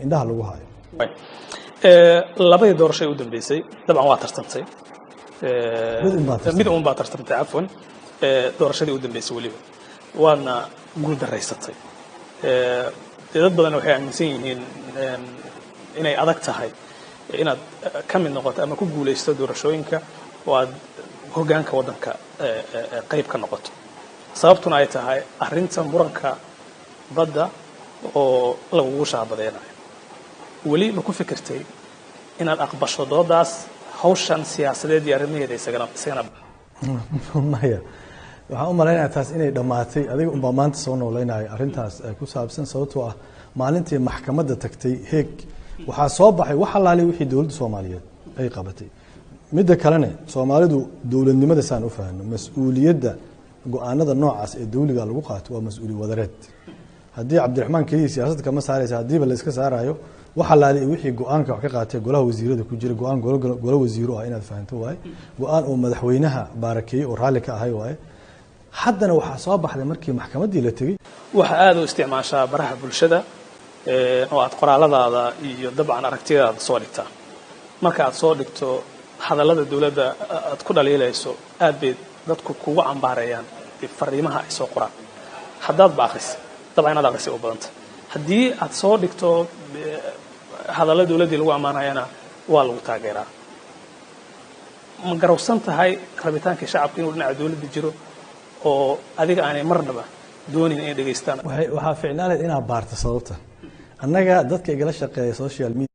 Indhaha lagu hayo. Labadii doorasho ee u dambeysay dabcan waa tartantay. Mid un baa tartantay. Mid un baa tartantay, cafwan. Doorashadii u dambeysay weliba waadna guul daraysatay. Dee dad badan waxay aaminsan yihiin inay adag tahay inaad ka mid noqoto ama ku guulaysto doorashooyinka oo aad hoggaanka waddanka qayb ka noqoto, sababtuna ay tahay arrinta muranka badda oo lagugu shaabadeynayo. Weli ma ku fikirtay inaad aqbasho doodaas, hawshan siyaasadeed iyo arrimaheeda isagana? Maya, waxaan u malaynayaa taas inay dhammaatay. Adiga unbaa maanta soo nooleynaya arrintaas ku saabsan, sababtoo ah maalintii maxkamadda tagtay Heeg waxaa soo baxay wax allaali wixii dowladda Soomaaliyeed ay qabatay. Midda kalene, Soomaalidu dowladnimada saan u fahanno, mas-uuliyadda go-aanada noocaas ee dowliga lagu qaato waa mas-uuliyad wadareed. Haddii Cabdiraxmaan keliya siyaasadda kama saaraysa, haddiiba la iska saarayo, wax allaali wixii go-aanka wax ka qaatay golaha wasiirada ku jira, go-aan golo wasiiro ah inaad fahanto waaye, go-aan oo madaxweynaha baarakeeyey oo raalli ka ahay waaye. Haddana waxaa soo baxday markii maxkamaddii la tegey. Waxa aada u isticmaashaa baraha bulshada oo aad qoraaladaada iyo dabcan aragtiyadaada soo dhigtaa. Marka aad soo dhigto hadallada dowladda aad ku dhaliilayso, aad bay dadku kugu cambaareeyaan fariimaha ay soo qoraan. Haddaad ba akhrisay, dabcan inaad akhrisay u badanta, haddii aad soo dhigto hadalla dowladdii lagu ammaanayana, waa lagu taageeraa. Ma garowsan tahay rabitaankii shacabka inuu dhinaca dowladda jiro oo adiga aanay marnaba doonin inay dhegaystaan? Waxaa ficnaaleed inaad baarto sababta. Annaga dadka igala shaqeeya social media.